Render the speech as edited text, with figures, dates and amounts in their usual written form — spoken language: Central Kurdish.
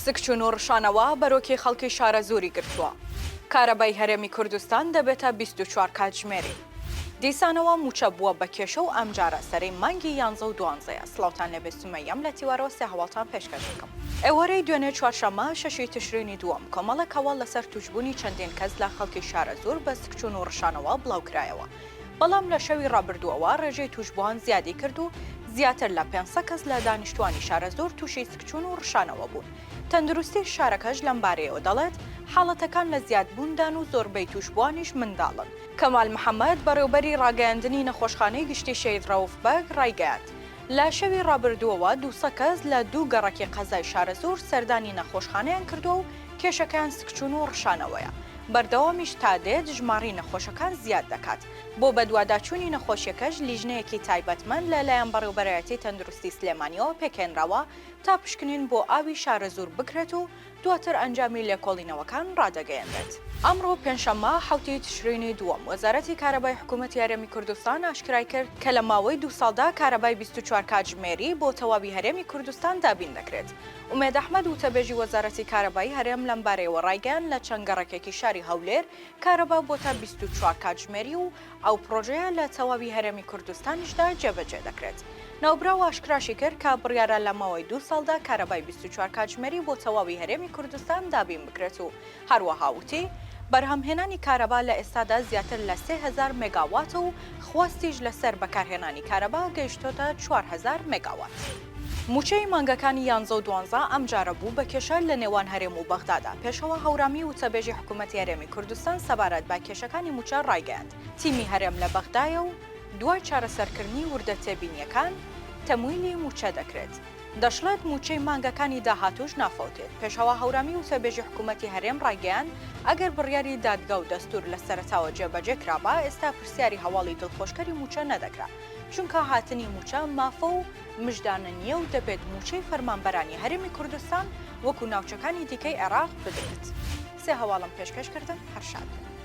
سکچوون و ڕشانەوە بەرۆکی خەڵکی شارەزووری گرتووە. کارەبای هەرێمی کوردستان دەبێتە 24 کاتژمێری. دیسانەوە مووچە بووە بە کێشە و ئەمجارە سەرەی مانگی یانزە و دوانزەیە. سڵاوتان لێبێ سومەیەم لە تیوارەوە سێ هەواڵتان پێشکەش دەکەم. ئێوارەی دوێنێ چوارشەممە شەشی تشرینی دووەم، کۆمەڵێک هەواڵ لەسەر تووشبوونی چەندین کەس لە خەڵکی شارەزوور بە سکچوون و ڕشانەوە بڵاوکرایەوە. بەڵام لە شەوی ڕابردووەوە ڕێژەی تووشبووان زیادی کرد و زیاتر لە 500 کەس لە دانیشتووانی شارەزوور تووشی سکچوون و ڕشانەوە بوون. تەندروستی شارەکەش لەمبارەیەوە دەڵێت، حاڵەتەکان لە زیادبووندان و زۆربەی تووشبووانیش منداڵن. کەمال محەمەد، بەڕێوبەری ڕاگەیاندنی نەخۆشخانەی گشتی شەهید ڕەوف بەگ ڕایگەیاند، لە شەوی ڕابردووەوە 200 کەس لە دوو گەڕەکی قەزای شارەزوور سەردانی نەخۆشخانەیان کردووە و کێشەکەیان سکچوون و ڕشانەوەیە. بەردەوامیش تا دێت ژمارەی نەخۆشەکان زیاد دەکات. بۆ بەدواداچوونی نەخۆشیەکەش لیژنەیەکی تایبەتمەند لە لایەن بەڕێوبەرایەتی تەندروستی سلێمانیەوە پێکهێنراوە تا پشکنین بۆ ئاوی شارەزوور بکرێت و دواتر ئەنجامی لێکۆڵینەوەکان ڕادەگەیەنرێت. ئەمڕۆ پێنجشەممە حەوتی تشرینی دووەم، وەزارەتی کارەبای حکوومەتی هەرێمی کوردستان ئاشکرای کرد کە لە ماوەی دوو ساڵدا کارەبای 24 کاتژمێری بۆ تەواوی هەرێمی کوردستان دابین دەکرێت. ئومێد ئەحمەد وتەبێژی وەزارەتی کارەبای هەرێم لەمبارەیەوە ڕایگەیاند لە چەند گەڕەکێکی شاری هەولێر کارەبا بۆتە 24 کاتژمێری و ئەو پڕۆژەیە لە تەواوی هەرێمی کوردستانیشدا جێبەجێ دەکرێت. ناوبراو ئاشکراشی کرد کە بڕیارە لە ماوەی دوو ساڵدا کارەبای 24 کاتژمێری بۆ تەواوی هەرێمی کوردستان دابین بکرێت و هەروەها وتی، بەرهەمهێنانی کارەبا لە ئێستادا زیاتر لە 3000 مێگاواتە و خواستیش لەسەر بەکارهێنانی کارەبا گەیشتۆتە 4000 مێگاوات. مووچەی مانگەکانی یانزە و دوانزە ئەمجارە بوو بە کێشە لە نێوان هەرێم و بەغدادا، پێشەوا هەورامی وتەبێژی حکوومەتی هەرێمی کوردستان سەبارەت بە کێشەکانی مووچە ڕایگەیاند، تیمی هەرێم لە بەغدایە و دوای چارەسەرکردنی وردە تێبینییەکان، تەمویلی مووچە دەکرێت. دەشڵێت، مووچەی مانگەکانی داهاتووش نافەوتێت. پێشەوا هەورامی وتەبێژی حکوومەتی هەرێم ڕایگەیاند، ئەگەر بڕیاری دادگا و دەستوور لە سەرەتاوە جێبەجێ کرابا، ئێستا پرسیاری هەواڵی دڵخۆشکەری مووچە نەدەکرا، چونکە هاتنی مووچە مافە و مژدانە نییە و دەبێت مووچەی فەرمانبەرانی هەرێمی کوردستان وەکو ناوچەکانی دیکەی عێراق بدرێت. سێ هەواڵم پێشکەش کردن، هەر شاد بن.